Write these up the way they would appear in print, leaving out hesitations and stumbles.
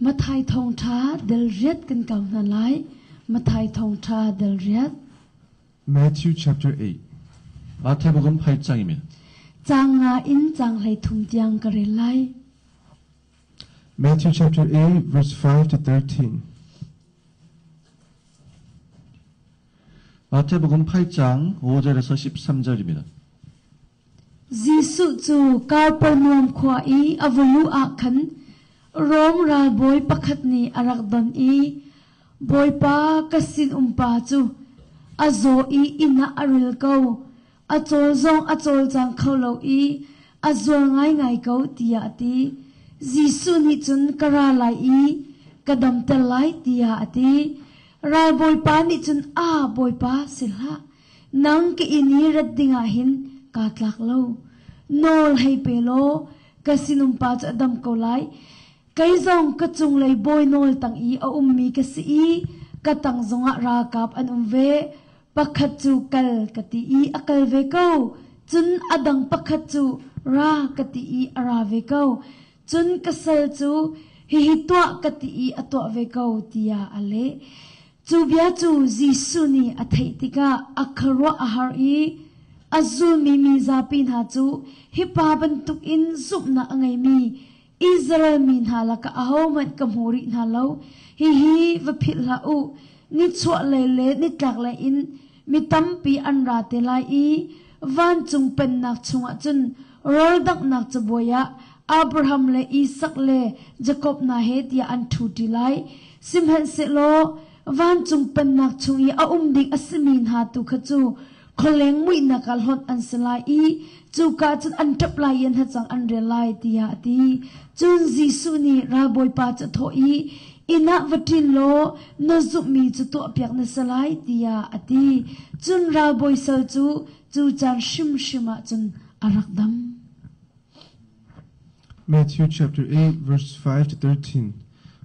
Matthai thawngṭha del riat kan kau hna lai. Matthai thawngṭha del riat. Matthew chapter 8. 마태복음 8장입니다. Caang nga in caang 13 tiang ka rel lai. Matthew chapter 8, verse 5 to 13. 마태복음 8장 5절에서 13절입니다. Jesuh cu Kapernaum khua i a va luh ah khan Rom ralbawi pakhat nih a rak don i, Bawipa, ka sinumpa cu a zaw i inn ah a ril ko, a cawl zong a cawlcang kho lo i a zual ngaingai ko, tiah a ti. Jesuh nih cun ka ra lai i ka damter lai, tiah a ti. Ralbawipa nih cun, Aa, Bawipa, si hlah! Nang ka inn i rat dingah hin kaa tlak lo. Nawl hei pe law ka sinumpa cu a dam ko lai. Kei zong ka cunglei bawi nawl tang i a ummi ka si i ka tang zongah ralkap an um ve. Pakhat cu kal ka ti i a kal ve ko. Cun a dang pakhat cu ra ka ti i a ra ve ko. Cun ka sal cu hihi tuah ka ti i a tuah ve ko tiah a leh. Cu bia cu Jesuh nih a theih tikah a khuaruah a har i a zulmi mi zapi hna cu hi pa bantukin zumhnak a ngeimi Israel mi hna lakah ahohmanh ka hmu rih hna lo. Hihi va philh hlah u. Nichuahlei le nitlaklei in mi tampi an ra te lai i vancung pennak chungah cun rawldanghnak cabuai ah Abraham le Isak le Jakob hna he tiah an ṭhuṭi lai. Sihmanhsehlaw vancung pennak chung i a um ding a simi hna tu kha cu khualeng muihnak ah hlonh an si lai i cuka cun an ṭap lai i an hacang an rial lai tiah a ti. Cun Jesuh nih ralbawipa cu a thawh i, Inn ah va ṭin law na zumhmi cu tuahpiak na si lai tiah a ti. Cun ralbawi sal cu cu caan hrimhrim ah cun a rak dam. Matthew chapter 8, verse 5 to 13.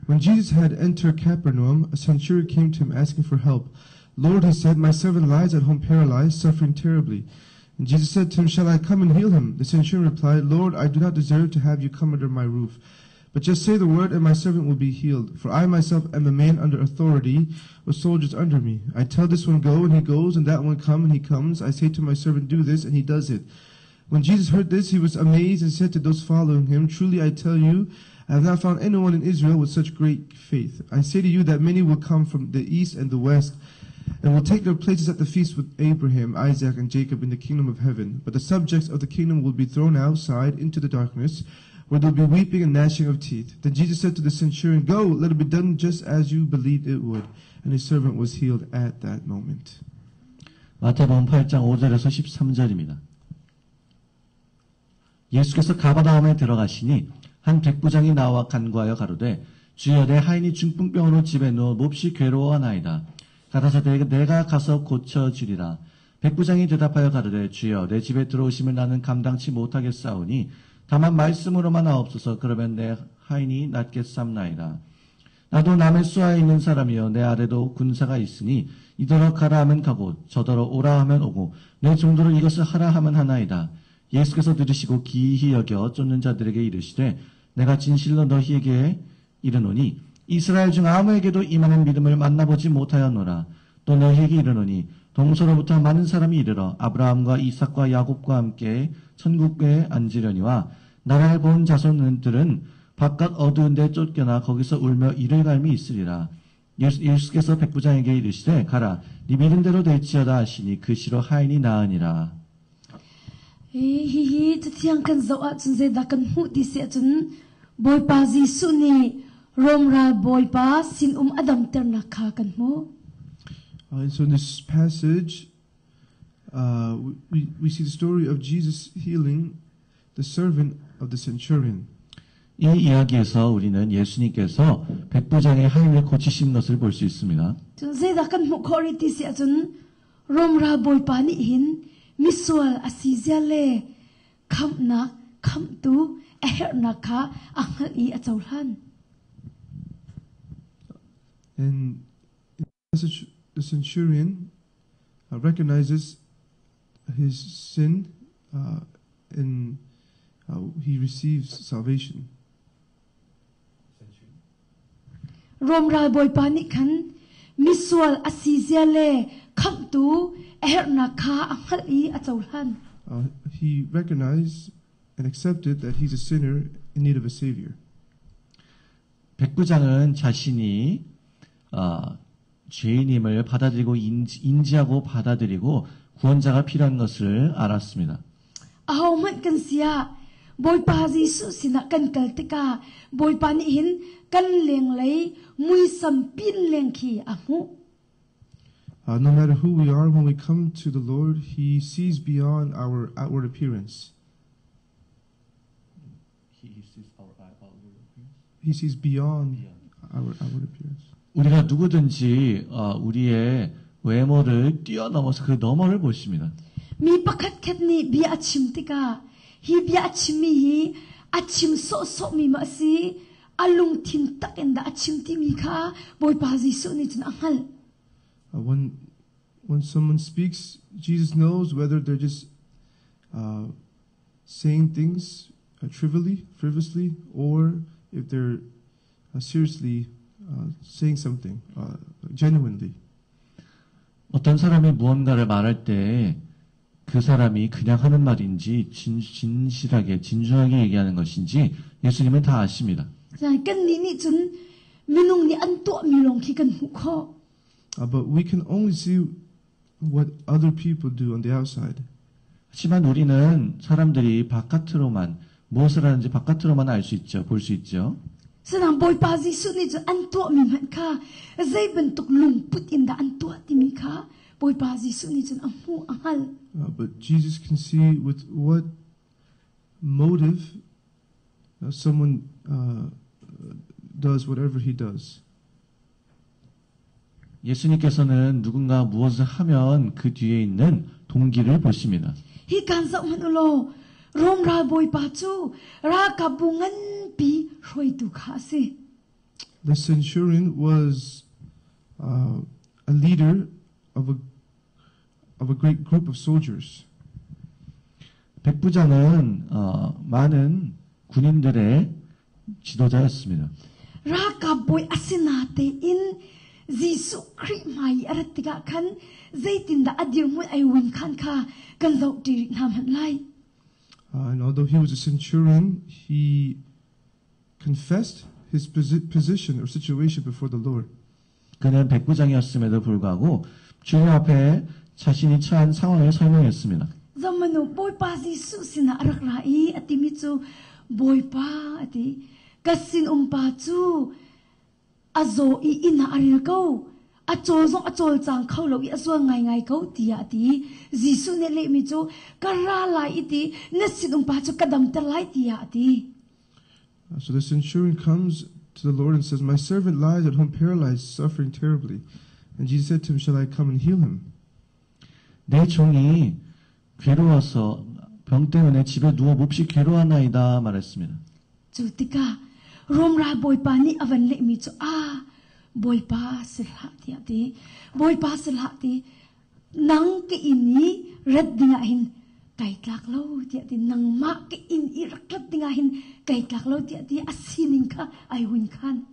When Jesus had entered Capernaum, a centurion came to him asking for help. Lord, he said, my servant lies at home paralyzed, suffering terribly. And Jesus said to him, Shall I come and heal him? The centurion replied, Lord, I do not deserve to have you come under my roof. But just say the word, and my servant will be healed. For I myself am a man under authority, with soldiers under me. I tell this one, Go, and he goes, and that one, Come, and he comes. I say to my servant, Do this, and he does it. When Jesus heard this, he was amazed and said to those following him, Truly I tell you, I have not found anyone in Israel with such great faith. I say to you that many will come from the east and the west and will take their places at the feast with Abraham, Isaac, and Jacob in the kingdom of heaven. But the subjects of the kingdom will be thrown outside into the darkness, where there will be weeping and gnashing of teeth. Then Jesus said to the centurion, Go, let it be done just as you believed it would. And his servant was healed at that moment. 마태복음 8장 5절에서 13절입니다. 예수께서 가버나움에 들어가시니 한 백부장이 나와 간구하여 가로되 주여 내 하인이 중풍병으로 집에 누워 몹시 괴로워하나이다. 가라사대 내가 가서 고쳐주리라. 백부장이 대답하여 가로되 주여 내 집에 들어오심을 나는 감당치 못하겠사오니 다만 말씀으로만 하옵소서 그러면 내 하인이 낫겠삼나이다. 나도 남의 수하에 있는 사람이요 내 아래도 군사가 있으니 이더러 가라 하면 가고 저더러 오라 하면 오고 내 종들은 이것을 하라 하면 하나이다. 예수께서 들으시고 기이히 여겨 쫓는 자들에게 이르시되 내가 진실로 너희에게 이르노니 이스라엘 중 아무에게도 이만한 믿음을 만나보지 못하였노라. 또 너희에게 이르노니 동서로부터 많은 사람이 이르러 아브라함과 이삭과 야곱과 함께 천국에 앉으려니와 나라를 본 자손들은 바깥 어두운 데 쫓겨나 거기서 울며 이를 갈미 있으리라. 예수께서 백부장에게 이르시되 가라 네 믿은 대로 될지어다 하시니 그 시로 하인이 나으니라. Hihi cathiang kan zoh ahcun zeidah kan hmuh ti si ahcun Bawipa Jesuh nih Rom ral bawipa sinum a damternak kha kan hmuh. And so in this passage, we see the story of Jesus healing the servant of the centurion. 이 이야기에서 우리는 예수님께서 백부장의 하인을 고치신 것을 볼 수 있습니다. Cun zeidah kan hmuh khawh rih ti si ahcun Rom ral bawipa nih hin misual a si zia le khamhnak khamhtu a herhnak kha a hngalh i a cohlan. And in the passage, the centurion recognizes his sin and he receives salvation. Rom ralbawipa nih khan misual a si zia le khamhtu a herhnak kha a hngalh i a cohlan. He recognized and accepted that he's a sinner in need of a savior. 백부장은 자신이 어, 죄인임을 받아들이고 인지, 인지하고 받아들이고 구원자가 필요한 것을 알았습니다. Ahohmanh kan si ah Bawipa Jesuh sinah kan kal tikah Bawipa nih hin kan lenglei muisam pin leng khi a hmuh. No matter who we are, when we come to the Lord, He sees beyond our outward appearance. He sees beyond our outward appearance. 우리가 누구든지 어, 우리의 외모를 뛰어넘어서 그 너머를 보십니다. Mi pakhat khat nih bia a chim tikah hi bia a chimmi hi a chim sawhsawhmi ma a si, a lungthin tak in dah a chim timi kha Bawipa Jesuh nih cun a hngalh. When someone speaks, Jesus knows whether they're just saying things trivially, frivolously, or if they're seriously saying something genuinely. 어떤 사람이 무언가를 말할 때 그 사람이 그냥 하는 말인지 진, 진실하게 진중하게 얘기하는 것인지 예수님은 다 아십니다. Kannih nih cun minung nih an tuahmi lawng khi kan hmuh khawh. But we can only see what other people do on the outside. 하지만 우리는 사람들이 바깥으로만 무엇을 하는지 바깥으로만 알 수 있죠. 볼 수 있죠. Asinain Bawipa Jesuh nih cun an tuahmi hmanh kha zei bantuk lungput in dah an tuah timi kha Bawipa Jesuh nih cun a hmuh, a hngalh. But Jesus can see with what motive someone does whatever he does. 예수님께서는 누군가 무엇을 하면 그 뒤에 있는 동기를 보십니다. Hi kan zoh hmanh u law Rom ralbawipa cu ralkapbu nganpi hruaitu kha a si. The centurion was a leader of a great group of soldiers. 백부장은 어, 많은 군인들의 지도자였습니다. Ralkap bawi a si natein Jesuh Khrih hmai i a rat tikah khan zeitindah a dirhmun ai win khan kha kan zohṭi rih hna hmanh lai. And although he was a centurion, he confessed his position or situation before the Lord. 그는 백부장이었음에도 불구하고 주님 앞에 자신이 처한 상황을 설명했습니다. Zohhmanh u, Bawipa Jesuh sinah a rak ra i a timi cu Bawipa a ti. Ka sinumpa cu a zaw i inn ah a ril ko. A cawl zong a cawlcang kho lo i a zual ngaingai ko tiah a ti. Jesuh nih a lehmi cu ka ra lai i ti na sinumpa cu ka damter lai tiah a ti. So the centurion comes to the Lord and says, "My servant lies at home paralyzed, suffering terribly." And Jesus said to him, "Shall I come and heal him?" 내 종이 괴로워서 병 때문에 집에 누워 몹시 괴로워하나이다 말했습니다. Cu tikah Rom ralbawipa nih a van lehmi cu a Bawipa si hlah tiah a ti. Bawipa si hlah ti nang ka inn i rat dingah hin kai tlak lo tiah ti nangmah ka inn i rak rat dingah hin kai tlak lo tiah ti a sining kha ai hun khan.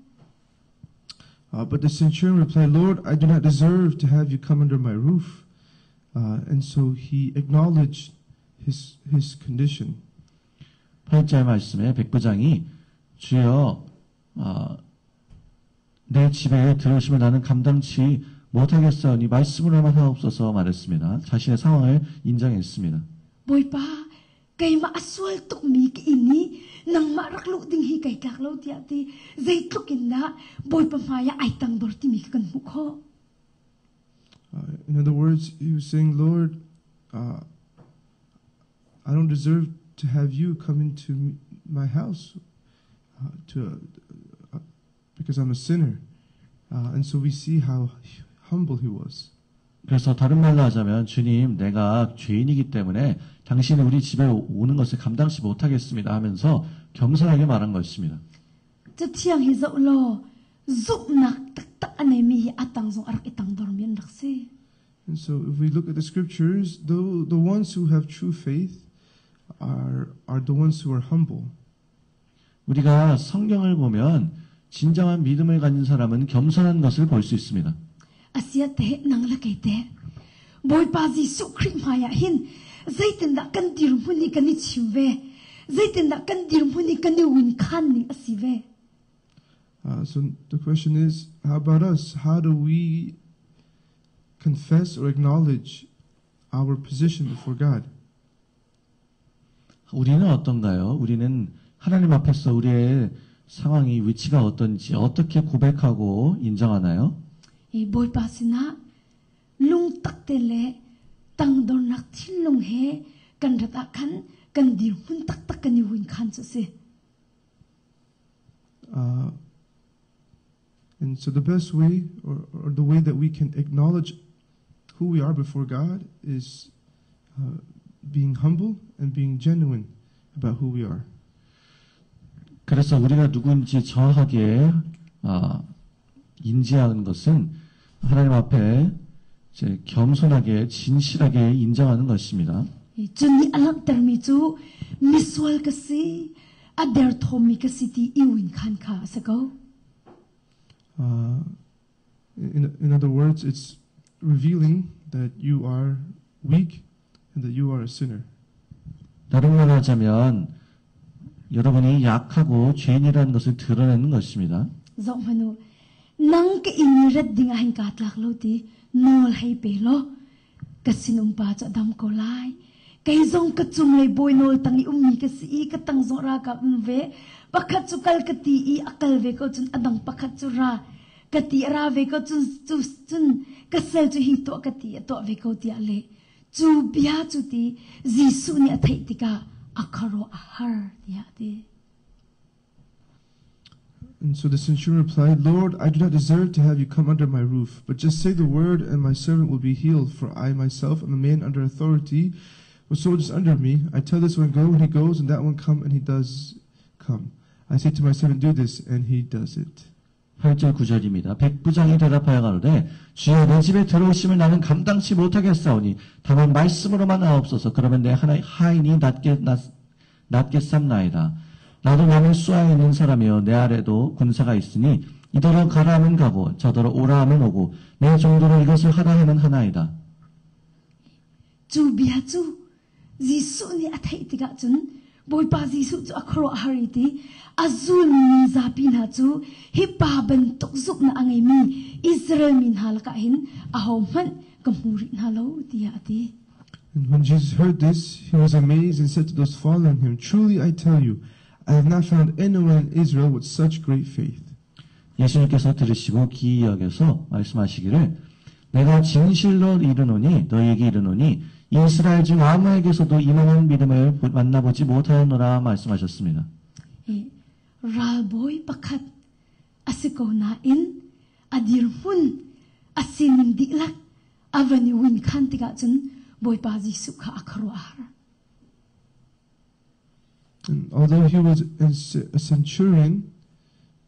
But the centurion replied, "Lord, I do not deserve to have you come under my roof." And so he acknowledged his condition. 8절 말씀에 백부장이 주여 어, 내 집에 들어오시면 나는 감당치 못하겠사오니 말씀으로만 하옵소서 말했습니다. 자신의 상황을 인정했습니다. Bawipa, keimah a sual tukmi ka inn i nangmah rak luh ding hi kai tlak lo tiah ti zeitluk in dah Bawipa hmai ah ai tangdor timi kha kan hmuh khawh. In other words, he was saying, "Lord, I don't deserve to have you come into my house because I'm a sinner." And so we see how humble he was. 그래서 다른 말로 하자면 주님 내가 죄인이기 때문에 당신이 우리 집에 오는 것을 감당치 못하겠습니다 하면서 겸손하게 말한 것입니다. Cathiang hi zoh law zumhnak taktak a neimi hi a tang zong a rak i tangdormi an rak si. And so if we look at the scriptures, the ones who have true faith are the ones who are humble. 우리가 성경을 보면 진정한 믿음을 가진 사람은 겸손한 것을 볼 수 있습니다. Asiah teh nang le kei teh Bawipa Jesuh Khrih hmai ah hin zeitindah kan dirhmun hi kan i chim ve? Zeitindah kan dirhmun hi kan i winkhan ning a si ve? So the question is, how about us? How do we confess or acknowledge our position before God? 우리는 어떤가요? 우리는 하나님 앞에서 우리의 상황이 위치가 어떤지 어떻게 고백하고 인정하나요? I Bawipa sinah lungtak te le tangdornak thinlung he kan rat ah khan kan dirhmun taktak kan i winkhan cu a si. And so the best way, or the way that we can acknowledge who we are before God is being humble and being genuine about who we are. 그래서 우리가 누구인지 정확하게 인지하는 것은 하나님 앞에 이제 겸손하게 진실하게 인정하는 것입니다. Cun nih a langhtermi cu misual ka si, a derthawmmi ka si ti i winkhan kha a si ko. In other words, it's revealing that you are weak and that you are a sinner. 다른 말로 하자면 여러분이 약하고 죄인이라는 것을 드러내는 것입니다. Zohhmanh u, nang ka inn i rat ding ah hin kaa tlak lo ti nawl hei pe law ka sinum pa cu a dam ko lai. Kei zong ka cunglei bawi nawl tang i ummi ka si i ka tang zong ralkap um ve. Pakhat cu kal ka ti i a kal ve ko cun a dang pakhat cu ra ka ti a ra ve ko cun cu cun ka sal cu hi tuah ka ti a tuah ve ko tiah le cu bia cu ti Jesuh nih a theih tikah a khuaruah a har tiah a ti. And so the centurion replied, Lord, I do not deserve to have you come under my roof, but just say the word, and my servant will be healed. For I myself am a man under authority, with soldiers under me. I tell this one, go, and he goes, and that one, come, and he does come. I say to my servant, do this, and he does it. 8절 9절입니다. 백부장이 대답하여 가로되 주여 내 집에 들어오심을 나는 감당치 못하겠사오니 다만 말씀으로만 하옵소서. 그러면 내 하나의 하인이 낫겠삽나이다. 나도 남의 수하에 있는 사람이요 내 아래도 군사가 있으니 이더러 가라 하면 가고 저더러 오라 하면 오고 내 종도로 이것을 하라 하면 하나이다. Cu bia cu Jesuh nih a theih tikah cun Bawipa Jesuh cu a khuaruah a har i ti a zulmi zapi hna cu hi pa bantuk zumhnak a ngeimi Israel mi hna lakah hin ahohmanh ka hmu rih hna lo tiah a ti. And when Jesus heard this, he was amazed and said to those following him, Truly I tell you, I have not found anyone in Israel with such great faith. 예수님께서 들으시고 기이 여겨서 말씀하시기를 내가 진실로 이르노니 너희에게 이르노니 이스라엘 중 아무에게서도 이만한 믿음을 만나보지 못하였노라 말씀하셨습니다. Ralbawi pakhat a si ko nain a dirhmun a sining dihlak a van i winkhan tikah cun Bawipa Jesuh kha a khuaruah a har. And although he was a centurion,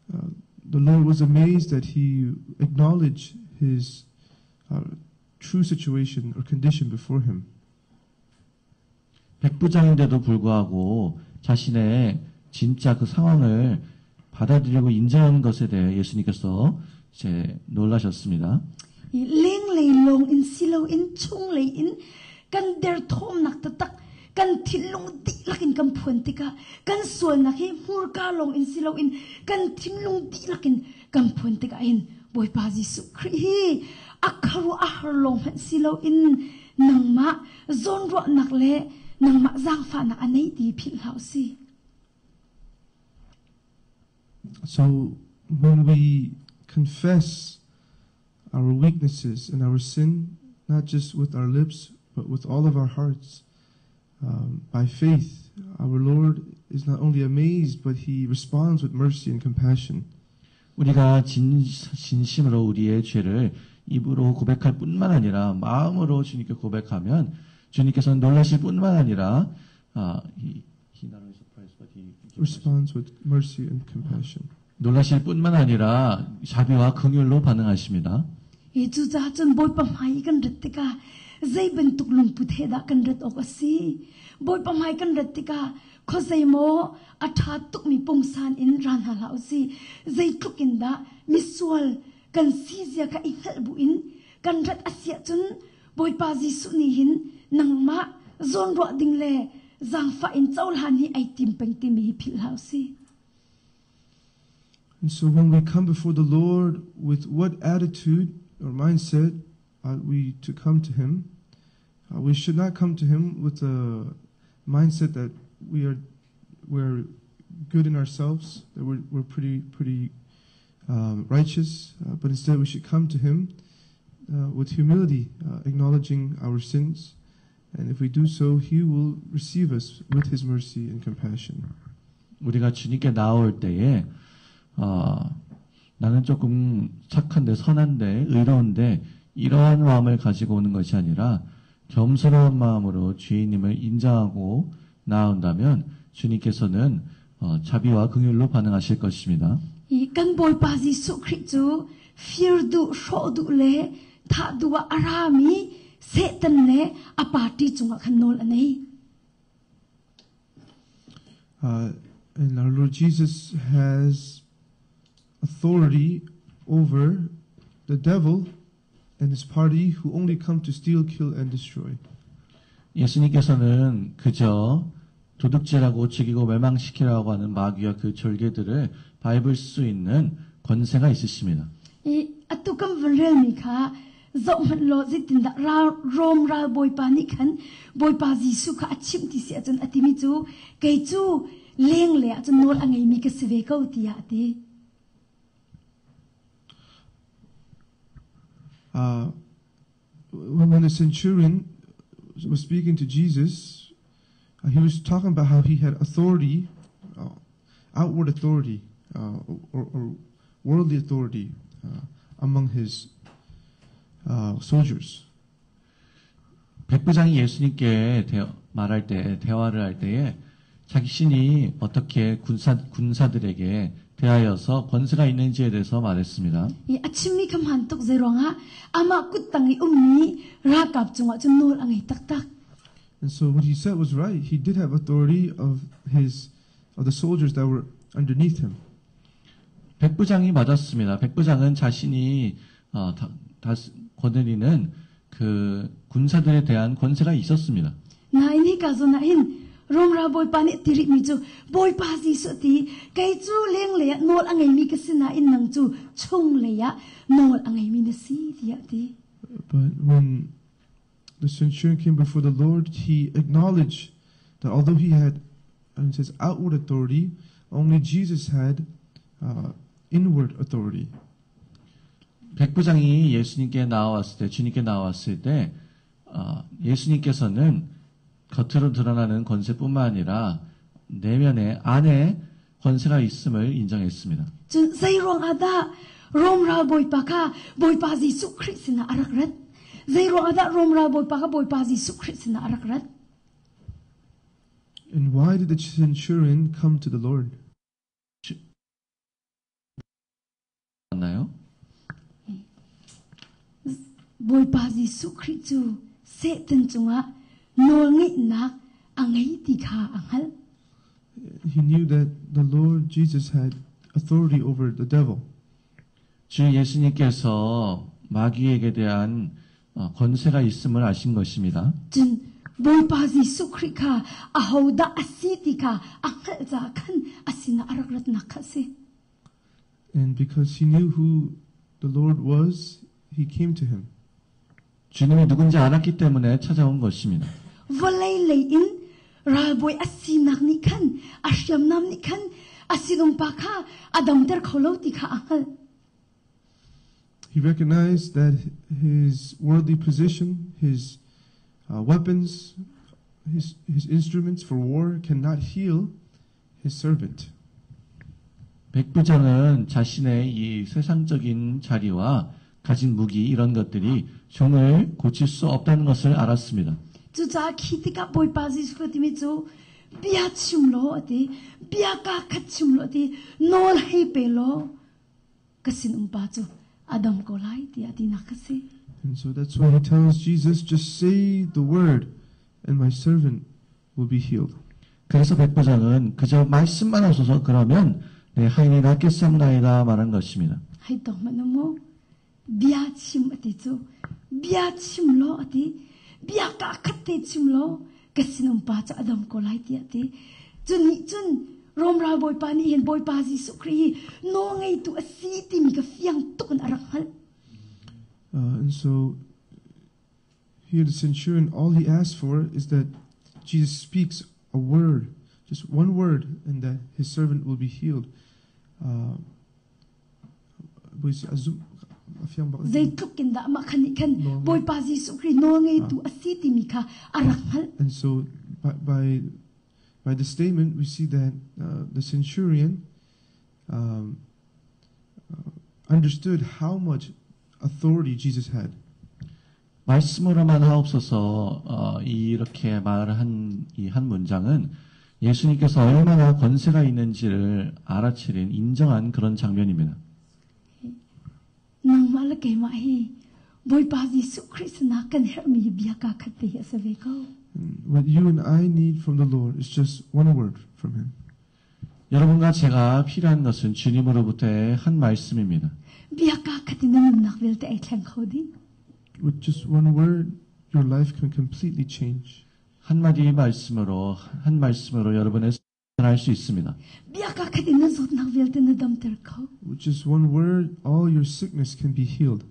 the Lord was amazed that he acknowledged his true situation or condition before him. 백부장인데도 불구하고 자신의 진짜 그 상황을 받아들이고 인정하는 것에 대해 예수님께서 이제 놀라셨습니다. I lenglei lawng in si loin chunglei in kan derthawmnak taktak kan thinlung dihlak in kan phuan tikah kan sualnak hi hmurka lawng in si loin kan thinlung dihlak in kan phuan tikah hin Bawipa Jesuh Khrih hi a khuaruah a har lawng hmanh si loin nangmah zawnruahnak le nangmah zaangfahnak a nei ti philh hlah usih. So when we confess our weaknesses and our sin, not just with our lips, but with all of our hearts, by faith, our Lord is not only amazed, but he responds with mercy and compassion. 우리가 진심으로 우리의 죄를 입으로 고백할 뿐만 아니라 마음으로 주님께 고백하면 주님께서는 놀라실 뿐만 아니라 he not only surprised, but he responds with mercy and compassion. 놀라실 뿐만 아니라 자비와 긍휼로 반응하십니다. I cucaah cun Bawipa hmai i kan rat tikah zei bantuk lungput he dah kan rat awk a si? Bawipa hmai kan rat tikah Khuazeimaw a ṭha tukmi pungsan in ra hna hlah u sih. Zeitluk in dah misual kan si zia kha i hngalh buin kan rat a si ahcun Bawipa Jesuh nih hin nangmah zawnruah ding le zaangfah in cohlan hi ai tim peng timi hi philh hlah u sih. And so when we come before the Lord, with what attitude or mindset ought we to come to Him? We should not come to Him with a mindset that we're good in ourselves, that we're pretty righteous, but instead we should come to Him with humility, acknowledging our sins. And if we do so, He will receive us with His mercy and compassion. 우리가 주님께 나올 때에 나는 조금 착한데 선한데 의로운데 이러한 마음을 가지고 오는 것이 아니라 겸손한 마음으로 주님을 인정하고 나온다면 주님께서는 자비와 긍휼로 반응하실 것입니다. I kan Bawipa Jesuh Khrih cu fir duh, hrawh duh le thah duh ah a rami Satan le a party cungah khan nawl a nei. And our Lord Jesus has authority over the devil and his party who only come to steal, kill, and destroy. 예수님께서는 그저 도둑질하고 죽이고 멸망시키라고 하는 마귀와 그 졸개들을 밟을 수 있는 권세가 있으십니다. I atu kan van relmi kha zoh hmanh law zeitindah Rom ral bawipa nih khan Bawipa Jesuh kha a chimh ti si ahcun a timi cu kei cu lengle ahcun nawl a ngeimi ka si ve ko tiah a ti. When the centurion was speaking to Jesus, he was talking about how he had authority, outward authority, or worldly authority among his soldiers. 백부장이 예수님께 말할 때, 대화를 할 때에 자신이 어떻게 군사들에게 대하여서 권세가 있는지에 대해서 말했습니다. I a chimmi kha hmaan tuk zeiruangah amah kuttang i ummi ralkap cungah cun nawl a ngei taktak. And so what he said was right. He did have authority of the soldiers that were underneath him. 백부장이 맞았습니다. 백부장은 자신이 거느리는 그 군사들에 대한 권세가 있었습니다. Nain hika zawn ah hin Rom ral bawipa nih ti rihmi cu Bawipa Jesuh ti kei cu lenglei ah nawl a ngeimi ka si nain nang cu chunglei ah nawl a ngeimi na si tiah a ti. But when the centurion came before the Lord, he acknowledged that although he had, and it says, outward authority, only Jesus had inward authority. 백부장이 예수님께 나왔을 때, 주님께 나왔을 때, 예수님께서는 겉으로 드러나는 권세뿐만 아니라 내면에 안에 권세가 있음을 인정했습니다. Cun zeiruang ah dah Rom ral bawipa kha Bawipa Jesuh Khrih sinah a rak rat? Zeiruang ah dah Rom ral bawipa kha Bawipa Jesuh Khrih sinah a rak rat? And why did the centurion come to the Lord? 맞나요? Bawipa Jesuh Khrih cu Satan cungah nawlngeihnak a ngei ti kha a hngalh. He knew that the Lord Jesus had authority over the devil. 주 예수님께서 마귀에게 대한 권세가 있음을 아신 것입니다. Cun Bawipa Jesuh Khrih kha ahodah a si ti kha a hngalh caah khan a sinah a rak ratnak kha a si. And because he knew who the Lord was, he came to him. 주님이 누군지 알았기 때문에 찾아온 것입니다. Vawlei lei in ralbawi a sinak nih khan a hriamnam nih khan a sinumpa kha a damter kho lo ti kha a hngalh. He recognized that his worldly position, his weapons, his instruments for war cannot heal his servant. 백부장은 자신의 이 세상적인 자리와 가진 무기 이런 것들이 종을 고칠 수 없다는 것을 알았습니다. Cucaah khi tikah Bawipa Jesuh Khrih timi cu bia chim law a ti, bia kaa khat chim law a ti, nawl hei pe law ka sinumpa cu a dam ko lai tiah tinak a si. And so that's why he tells Jesus, just say the word and my servant will be healed. 그래서 백부장은 그저 말씀만 하소서 그러면 내 하인이 낫겠사옵나이다 말한 것입니다. Hei tong hmanh u mu. Bia chim a ti cu. Bia chim law a ti. Bia kaa khat te chim law ka sinum pa cu a dam ko lai tiah a ti. Cu nih cun Rom ralbawipa nih hin Bawipa Jesuh Khrih hi nawlngeitu a si timi ka fiang tuk in a rak hngalh. And so here the centurion, all he asks for is that Jesus speaks a word, just one word, and that his servant will be healed. Zeitluk in dah mah khan nih khan Bawipa Jesuh Khrih nawlngeitu a si timi kha a rak hngalh. And so by the statement, we see that the centurion understood how much authority Jesus had. 말씀으로만 하옵소서 이렇게 말한 이 한 문장은 예수님께서 얼마나 권세가 있는지를 알아차린 인정한 그런 장면입니다. Nangmah le keimah hi Bawipa Jesuh Khrih sinah kan herhmi bia kaa khat te hi a si ve ko. What you and I need from the Lord is just one word from Him. 여러분과 제가 필요한 것은 주님으로부터의 한 말씀입니다. Bia kaa khat in na nunnak vialte ai thleng kho dih. With just one word, your life can completely change. 한마디 말씀으로 한 말씀으로 여러분의 할 수 있습니다. Bia kaa khat in na zawtnak vialte na damter kho. With just one word, all your sickness can be healed.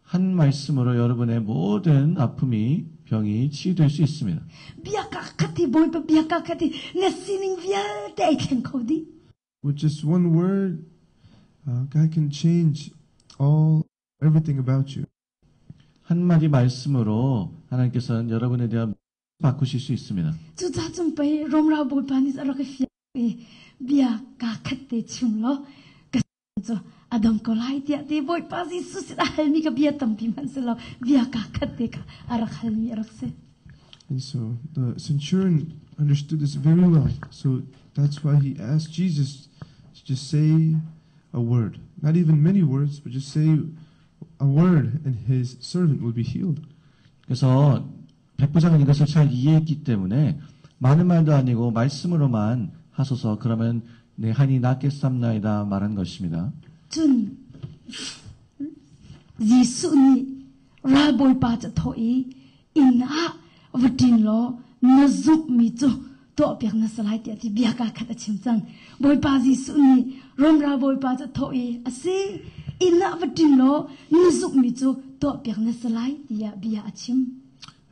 한 말씀으로 여러분의 모든 아픔이 병이 치유될 수 있습니다. Bia kaa khat hi Bawipa bia kaa khat hi na sining vialte ai thleng kho dih. With just one word, God can change all everything about you. 한마디 말씀으로 하나님께서는 여러분에 대한 바꾸실 수 있습니다. Cucaah cun pei Rom ralbawipa nih a rak i fiang i bia kaa khat te chim law ka cu a dam ko lai tiah ti Bawipa Jesuh sin a halmi ka bia tampi hmanh si lo bia kaa khat te kha a rak halmi a rak si. And so the centurion understood this very well. So that's why he asked Jesus to just say a word. Not even many words, but just say a word and his servant will be healed. 그래서 백부장은 이것을 잘 이해했기 때문에 많은 말도 아니고 말씀으로만 하소서 그러면 내 한이 낫겠삼나이다 말한 것입니다. Cun Jesuh nih ralbawipa cu a thawh i inn ah va ṭin law na zumhmi cu tuahpiak na si lai tiah ti bia kaa khat a chim cang. Bawipa Jesuh nih Rom ralbawipa cu a thawh i a si inn ah va ṭin law na zumhmi cu tuahpiak na si lai tiah bia a chim.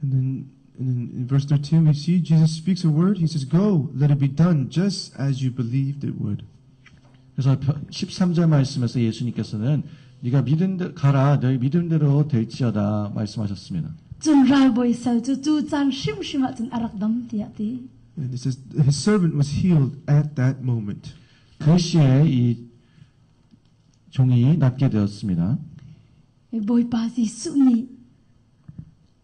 And then in verse 13, we see Jesus speaks a word. He says, "Go, let it be done just as you believed it would." 그래서 13절 말씀에서 예수님께서는 네가 믿은 대 가라 너희 믿음대로 될지어다 말씀하셨습니다. Cun ralbawi sal cu cu caan hrimhrim ah cun a rak dam tiah ti. And it says his servant was healed at that moment. 그 시에 이 종이 낫게 되었습니다. Bawipa Jesuh nih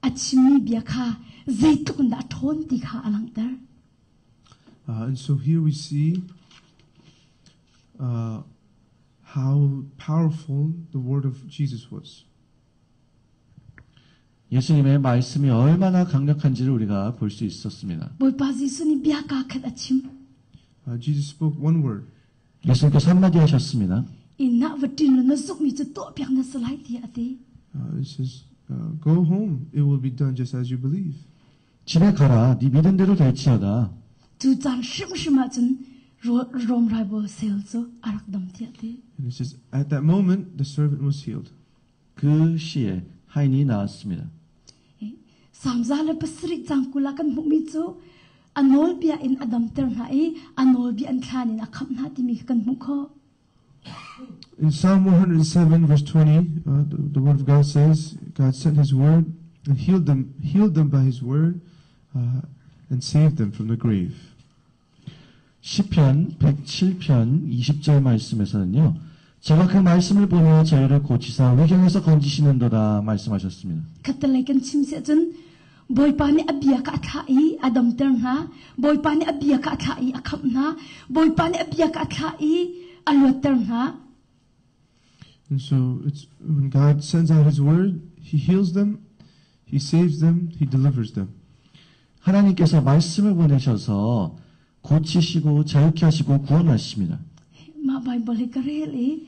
a chimmi bia kha zeitluk in dah a ṭhawn ti kha a langhter. And so here we see how powerful the word of Jesus was. 예수님의 말씀이 얼마나 강력한지를 우리가 볼 수 있었습니다. Bawipa Jesuh nih bia kaa khat a chim. Jesus spoke one word. 예수님께서 한마디 하셨습니다. Inn ah va ṭin law na zumhmi cu tuahpiak na si lai tiah a ti. It says, "Go home, it will be done just as you believe." 집에 가라. 네 믿은 대로 될지어다. Cu caan hrimhrim ah cun Rom ralbawi sal cu a rak dam tiah a ti. And it says, at that moment, the servant was healed. 그 시에 하인이 나았습니다. Salm 107 caang 20 ah kan hmuhmi cu a nawlbia in a damter hna i a nawlbia in thlan in a khamh hna timi kha kan hmuh khawh. In Psalm 107, verse 20, the word of God says, God sent his word and healed them by his word, and saved them from the grave. 시편 107편 20절 말씀에서는요. 제가 그 말씀을 보며 저희를 고치사 위경에서 건지시는도다 말씀하셨습니다. Khattelei kan chim si ahcun Bawipa nih a bia kha a thlah i a damter hna. Bawipa nih a bia kha a thlah i a khamh hna. Bawipa nih a bia kha a thlah i a luatter hna. And so it's when God sends out his word, he heals them, he saves them, he delivers them. 하나님께서 말씀을 보내셔서 고치시고 자유케 하시고 구원하십니다. Mah Baibal hi ka rel i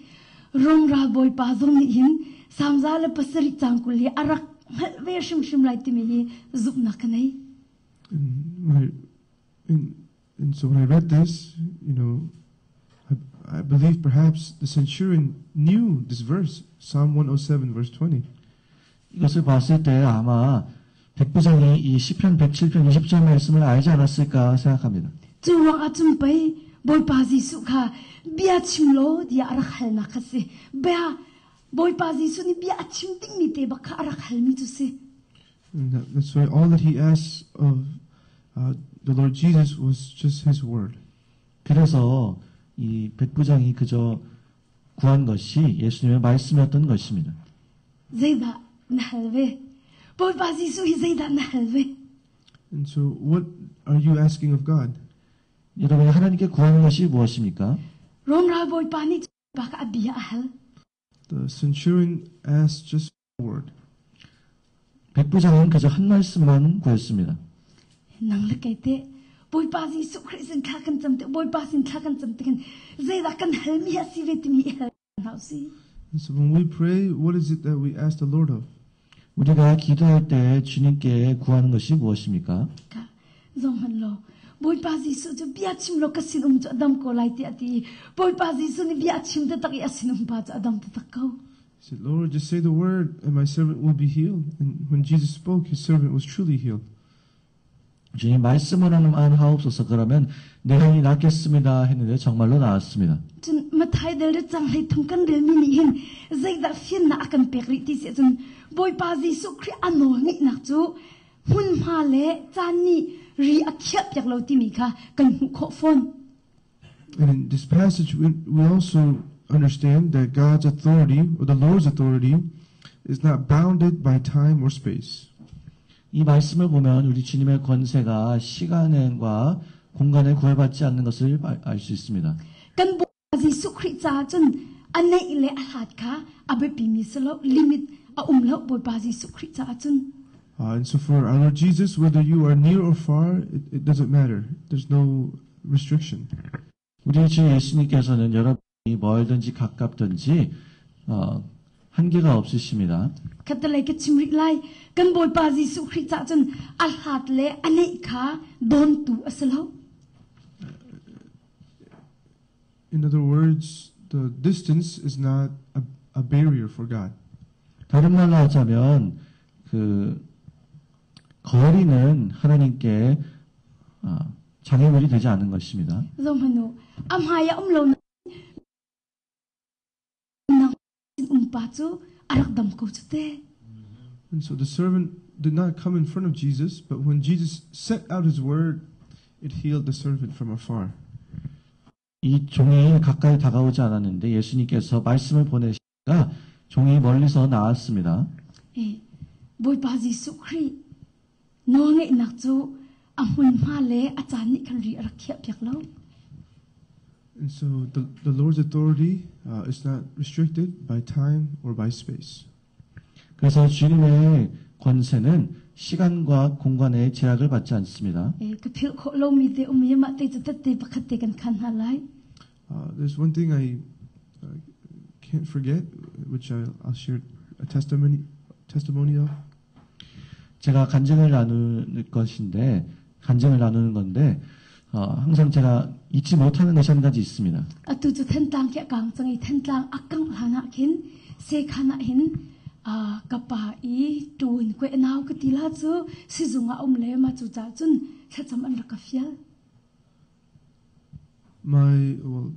Rom ralbawi pa zong nih hin Salm 107 caang 20 hi a rak hngalh ve hrimhrim lai timi hi zumhnak ka nei. And, when I, and, and so when I read this, I believe perhaps the centurion knew this verse, Psalm 107, verse 20. 이것을 봤을 때 아마 백부장이 이 시편 107편 20절 말씀을 알지 않았을까 생각합니다. Cu ruang ah cun pei Bawipa Jesuh kha bia chim law tiah a rak halnak kha si. Bia Bawipa Jesuh nih bia a chim dingmi te bak kha a rak halmi cu si. And that's why all that he asked of the Lord Jesus was just his word. 그래서 이 백부장이 그저 구한 것이 예수님의 말씀이었던 것입니다. Zeidah na hal ve? Bawipa Jesuh hi zeidah na hal ve? And so, what are you asking of God? 여러분이 하나님께 구하는 것이 무엇입니까? Rom ralbawi pa nih pa kha a bia a hal. The centurion asked just a word. 백부장은 그저 한 말씀만 구했습니다. Nang le kei teh Bawipa Jesuh Khrih sin thla kan cam te Bawipa sin thla kan cam te khin zeidah kan halmi a si ve timi i hal hna usih. And so, when we pray, what is it that we ask the Lord of? 우리가 기도할 때 주님께 구하는 것이 무엇입니까? Ka zong hman law Bawipa Jesuh cu bia chim law ka sinum cu a dam ko lai tiah a ti. Bawipa Jesuh nih bia a chim taktak i a sinum pa cu a dam taktak ko. He said, "Lord, just say the word and my servant will be healed." And when Jesus spoke, his servant was truly healed. 주님 말씀으로만 하옵소서. 그러면 내 하인이 낫겠습니다 했는데 정말로 나았습니다. Cun Matthai dal le caang 33 kan relmi nih hin zeidah fiannak a kan pek rih ti si ahcun Bawipa Jesuh Khrih a nawl ngeihnak cu hmunhma le caan nih ri a khiahpiak lo timi kha kan hmuh khawh fawn. And in this passage, we also understand that God's authority, or the Lord's authority, is not bounded by time or space. 이 말씀을 보면 우리 주님의 권세가 시간과 공간에 구애받지 않는 것을 알 수 있습니다. Kan Bawipa Jesuh Khrih caah cun a naih le a hlat kha a biapimi si lo, limit a um lo Bawipa Jesuh Khrih caah cun. And so for our Lord Jesus, whether you are near or far, it doesn't matter. There's no restriction. 우리 주 예수님께서는 여러분이 멀든지 가깝든지 한계가 없으십니다. Khatalei ka chim rih lai, kan Bawipa Jesuh Khrih caah cun a hlat le a naih kha dawntu a si lo. In other words, the distance is not a barrier for God. 다른 말로 하자면 그 거리는 하나님께 장애물이 되지 않는 것입니다. Zohmanh u, a hmai ah um lo nang um pa cu a rak dam ko cu te. And so the servant did not come in front of Jesus, but when Jesus sent out his word, it healed the servant from afar. 이 종이 가까이 다가오지 않았는데 예수님께서 말씀을 보내시니까 종이 멀리서 나았습니다. Eh, Bawipa Jesuh Khrih nawlngeihnak cu a hmunhma le a caan nih khan ri a rak khiahpiak lo. And so the Lord's authority is not restricted by time or by space. 그래서 주님의 권세는 시간과 공간의 제약을 받지 않습니다. Eh, ka philh khawh lomi te um i mah te cu tette pakhat te kan khan hna lai. There's one thing I can't forget, which I'll share a testimony of. 제가 간증을 나눌 것인데 간증을 나누는 건데 항상 제가 잊지 못하는 것이 한 가지 있습니다. Atu cu Thantlang khi a kang cang i Thantlang a kangh hlan ah khin sekhan ah hin ka pa i ṭun kue nau ka ti la cu sizung ah um le ma cu ca cun thlacam an rak ka fial. My well,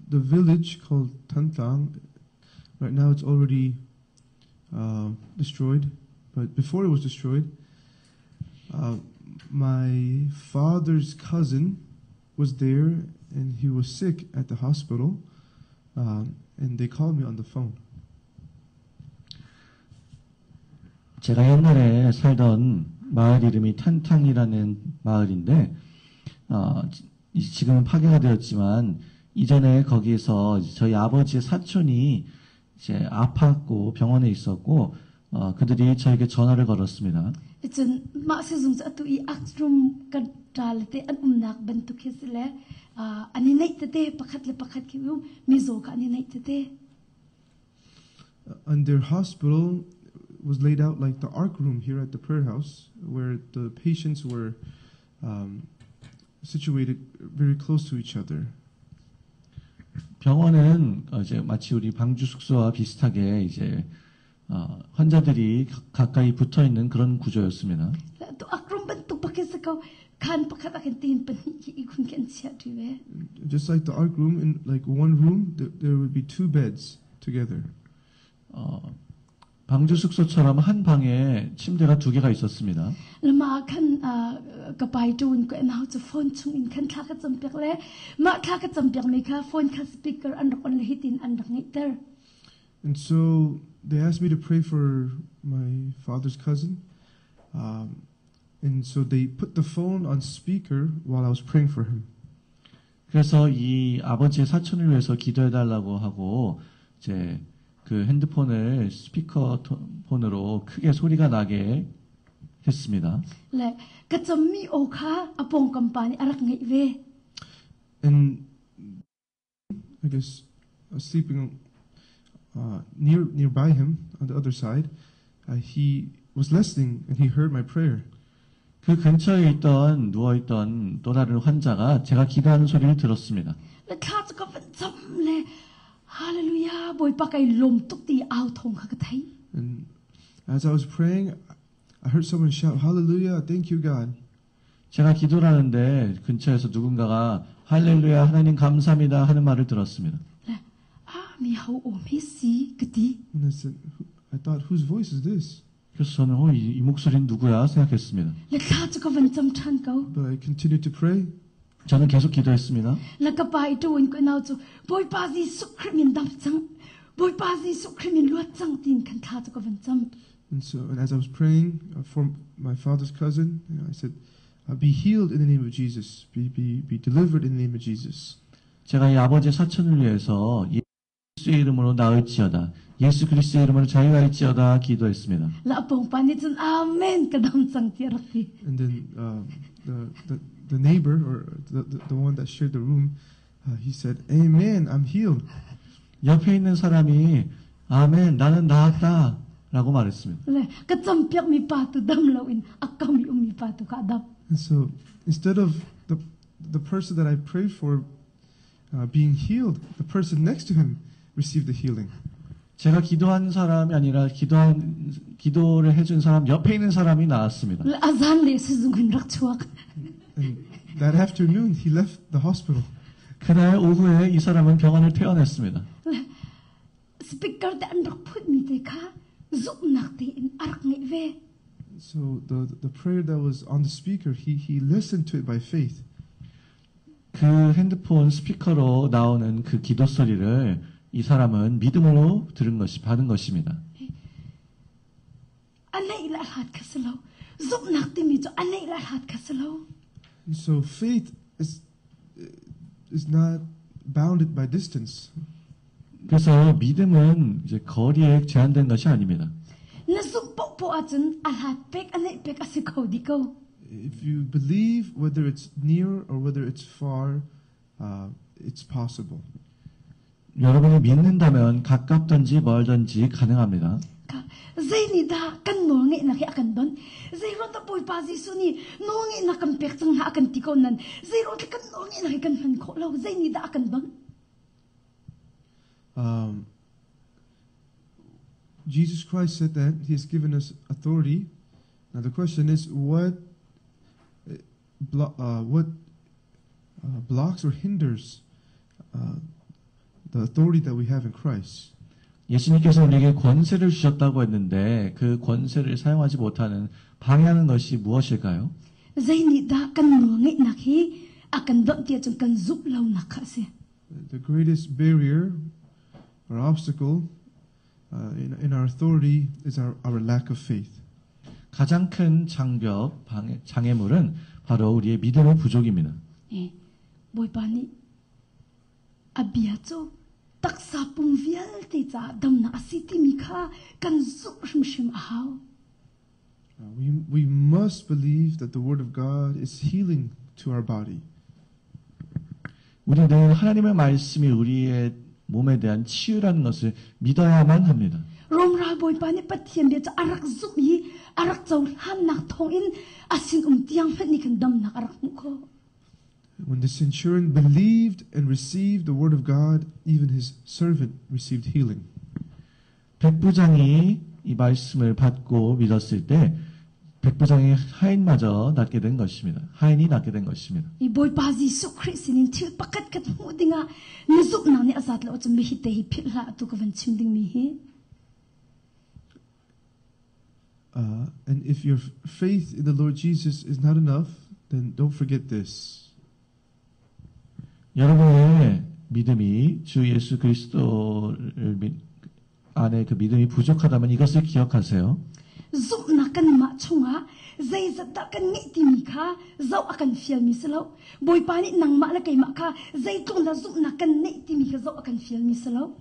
the village called Thantlang, right now it's already destroyed, but before it was destroyed, my father's cousin was there and he was sick at the hospital, and they called me on the phone. 제가 옛날에 살던 마을 이름이 탄탕이라는 마을인데 지금은 파괴가 되었지만 이전에 거기에서 저희 아버지의 사촌이 이제 아팠고 병원에 있었고 그들이 저에게 전화를 걸었습니다. Cun mah sizung cu atu i Akstrom kan ṭa le te an umnak bantuk khi si le an i neih tete pakhat le pakhat khi um mizaw kha an i neih tete. And their hospital was laid out like the Ark room here at the prayer house, where the patients were situated very close to each other. 병원은 이제 마치 우리 방주 숙소와 비슷하게 이제 환자들이 가까이 붙어 있는 그런 구조였습니다. Tu Ark room bantuk bak khi si ko khan pakhat ah khin tin pahnih khi ihkhun khi an chiah ṭi ve. Just like the Ark room, in like one room, there would be two beds together. 방주 숙소처럼 한 방에 침대가 두 개가 있었습니다. Le mah khan ka pai ṭun ka nau cu phone chung in khan thla ka campiak le mah thla ka campiak mi kha phone kha speaker an rak on le hitin an rak ngeihter. And so they asked me to pray for my father's cousin. And so they put the phone on speaker while I was praying for him. 그래서 이 아버지의 사촌을 위해서 기도해달라고 하고 이제 그 핸드폰을 스피커폰으로 크게 소리가 나게 했습니다. Le ka cammi aw kha a pawngkam pa nih a rak ngaih ve. And I guess sleeping nearby him on the other side, he was listening and he heard my prayer. 그 근처에 있던 누워있던 또 다른 환자가 제가 기도하는 소리를 들었습니다. Le thla cu ka van cam le hallelujah Bawipa kai lawm tuk ti au thawng kha ka theih. And as I was praying, I heard someone shout, "Hallelujah, thank you, God." 제가 기도를 하는데 근처에서 누군가가 할렐루야 하나님 감사합니다 하는 말을 들었습니다. Le ah mi ho aw hme si ka ti. And I said, I thought, "Whose voice is this?" 그래서 저는 이 목소리는 누구야 생각했습니다. Le thla cu ka van cam ṭhan ko. But I continued to pray. 저는 계속 기도했습니다. Le ka pa i ṭuan ko nau cu Bawipa Jesuh Khrih min dam cang. Bawipa Jesuh Khrih min luat cang tiin khan thla cu ka van cam. And as I was praying for my father's cousin, I said, "Be healed in the name of Jesus. Be delivered in the name of Jesus." 제가 이 아버지의 사촌을 위해서 예수의 이름으로 나을지어다. 예수 그리스도의 이름으로 자유할지어다 기도했습니다. Le a pawng pa nih cun amen ka dam cang ti a rak ti. And then the neighbor or the one that shared the room, he said, "Amen, I'm healed." 옆에 있는 사람이 아멘, 나는 나았다 라고 말했습니다. Le ka campiak mi pa tu dam lo in a kam i um mi pa tu kha dam. And so instead of the person that I prayed for being healed, the person next to him received the healing. 제가 기도한 사람이 아니라 기도를 해준 사람 옆에 있는 사람이 나았습니다. Le a zan le sizung hin rak chuak. And that afternoon he left the hospital. 그날 오후에 이 사람은 병원을 퇴원했습니다. Le speaker te an rak phut mi te kha zumhnak te in a rak ngeih ve. So the prayer that was on the speaker, he listened to it by faith. 그 핸드폰 스피커로 나오는 그 기도 소리를 이 사람은 믿음으로 들은 것이, 받은 것입니다. A neih le a hlat kha si lo. Zumhnak timi cu a neih le a hlat kha si lo. So faith is not bounded by distance. 그래서 믿음은 이제 거리에 제한된 것이 아닙니다. Na zumh paohpaoh ahcun a hlat pek a neih pek a si kho dih ko. If you believe, whether it's near or whether it's far, it's possible. 여러분이 믿는다면 가깝든지 멀든지 가능합니다. Ka zei nih dah kan nawl ngeihnak hi a kan don? Zei ruang dah Bawipa Jesuh nih nawl ngeihnak kan pek cang hna a kan ti ko nan? Zei ruang dah kan nawl ngeihnak hi kan hman khawh lo? Zei nih dah a kan don? Jesus Christ said that He has given us authority. Now the question is, what blocks or hinders the authority that we have in Christ? 예수님께서 우리에게 권세를 주셨다고 했는데 그 권세를 사용하지 못하는 방해하는 것이 무엇일까요? Zei nih dah kan nawl ngeihnak hi a kan donh tiah cun kan zumh lonak kha a si. The greatest barrier or obstacle in our authority is our lack of faith. 가장 큰 장벽, 장애물은 바로 우리의 믿음의 부족입니다. 예, Bawipa nih a bia cu taksa pum vialte caah damnak a si timi kha kan zumh hrimhrim a hau. We must believe that the Word of God is healing to our body. 우리는 하나님의 말씀이 우리의 몸에 대한 치유라는 것을 믿어야만 합니다. Rom ralbawipa nih Pathian bia cu a rak zumh i a rak cohlannak thawngin a sinum tiang hmanh nih khan damnak a rak hmuh khawh. When the centurion believed and received the Word of God, even his servant received healing. 백부장이 이 말씀을 받고 믿었을 때 백부장의 하인마저 낫게 된 것입니다. 하인이 낫게 된 것입니다. I Bawipa Jesuh Khrih sinin thil pakhat khat hmuh dingah na zumhnak nih a zat lo ahcun mihi te hi philh hlah atu ka van chim dingmi hi. And if your faith in the Lord Jesus is not enough, then don't forget this. 여러분의 믿음이 주 예수 그리스도를 믿, 안에 그 믿음이 부족하다면 이것을 기억하세요. Zumhnak kanmah chungah zeizat dah kan ngeih timi kha zoh a kan fialmi si lo. Bawipa nih nangmah le keimah kha zeitluk dah zumhnak kan neih timi kha zoh a kan fialmi si lo.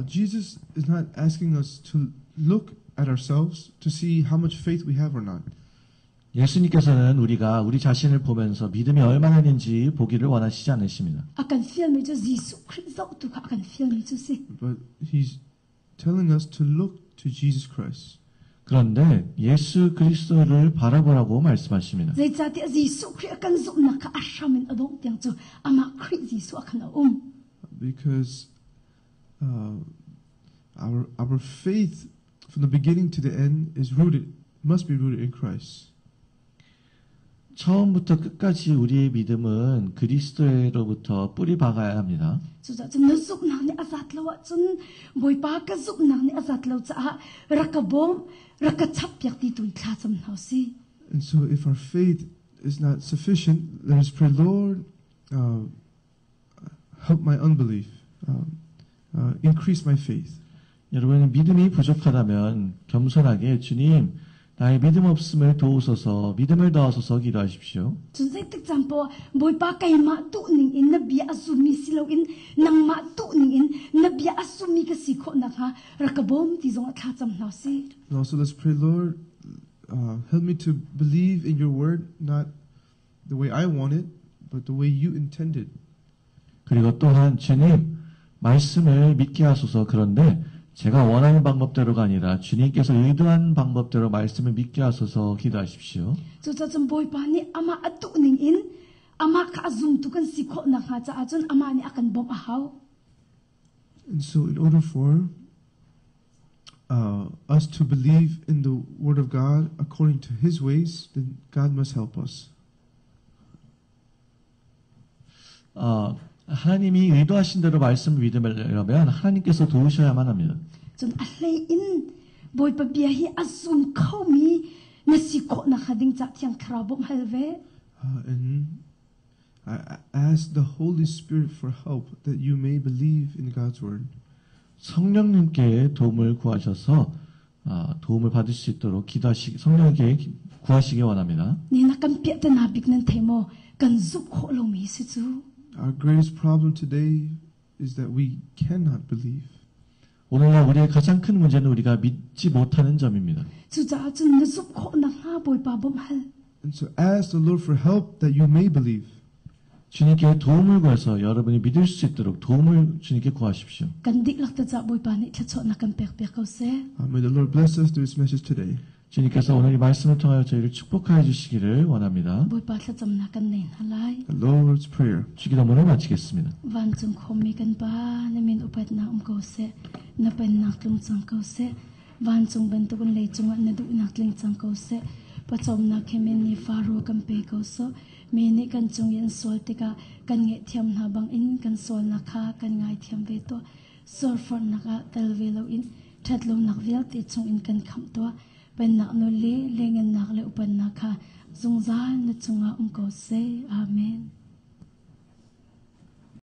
Jesus is not asking us to look at ourselves to see how much faith we have or not. 예수님께서는 우리가 우리 자신을 보면서 믿음이 얼마나 있는지 보기를 원하시지 않으십니다. A kan fialmi cu Jesuh Khrih zoh tu kha a kan fialmi cu si. But he's telling us to look to Jesus Christ. 그런데 예수 그리스도를 바라보라고 말씀하십니다. Zeicahtiah Jesuh Khrih a kan zumhnak kha a hram in a dongh tiang cu amah Khrih Jesuh ah khan a um. Because our faith from the beginning to the end is rooted, must be rooted in Christ. 처음부터 끝까지 우리의 믿음은 그리스도로부터 뿌리 박아야 합니다. Cucaah cun na zumhnak nih a zat lo ahcun Bawipa ka zumhnak nih a zat lo caah rak ka bawm, rak ka chappiak ti tu in thlacam hna usih. And so if our faith is not sufficient, let us pray, Lord, help my unbelief, increase my faith. 여러분 믿음이 부족하다면 겸손하게 주님 나의 믿음 없음을 도우소서 믿음을 더하소서 기도하십시오. Cun zeitik caan poah Bawipa keimah duhning in na bia a zummi si loin nangmah duhning in na bia a zummi ka si khawh nakhnga rak ka bawm ti zongah thlacam hna usih. And also let's pray, Lord, help me to believe in your word, not the way I want it, but the way you intended. 그리고 또한 주님 말씀을 믿게 하소서. 그런데 제가 원하는 방법대로가 아니라 주님께서 의도한 방법대로 말씀을 믿게 하소서 기도하십시오. Cucaah cun Bawipa nih amah a duhning in amah kha a zumtu kan si khawh nakhnga caah cun amah nih a kan bawmh a hau. And so in order for us to believe in the Word of God according to His ways, then God must help us. 하나님이 의도하신 대로 말씀을 믿으려면 하나님께서 도우셔야만 합니다. Cun a hlei in Bawipa bia hi a zum khomi na si khawh nakhnga ding cah Thiang Thlarau bawmh hal ve. And I ask the Holy Spirit for help that you may believe in God's word. 성령님께 도움을 구하셔서 도움을 받을 수 있도록 기도하시, 성령님께 구하시기 원합니다. Ni na kan piah te na bik nan thei maw? Kan zumh khawh lomi si cu. Our greatest problem today is that we cannot believe. 오늘날 우리의 가장 큰 문제는 우리가 믿지 못하는 점입니다. Cucaah cun na zumh khawh nakhnga Bawipa bawmh hal. And so ask the Lord for help that you may believe. 주님께 도움을 구해서 여러분이 믿을 수 있도록 도움을 주님께 구하십시오. Kan dihlak te cah Bawipa nih thluachuahnak kan pek piak ko seh. May the Lord bless us through His message today. 주님께서 오늘 이 말씀을 통하여 저희를 축복하여 주시기를 원합니다. Bawipa thlacamnak kan nei hna lai. The Lord's Prayer. 주기도문을 마치겠습니다. Vancung khuami kan Pa, na min upatnak um ko seh, na pennak tlung cang ko seh. Vancung bantukin leicung ah na duhnak tling cang ko seh. Pawcawmnak he min nih faro kan pe ko sawh. Mi nih kan cung i an sual tikah kan ngaihthiam hna bangin kan sualnak kha kan ngaithiam ve tuah. Sualforhnak ah tel ve loin ṭhatlonak vialte chungin kan khamh tuah. Pennak nawl le lengennak le upannak kha zungzal na cungah um ko seh. Amen.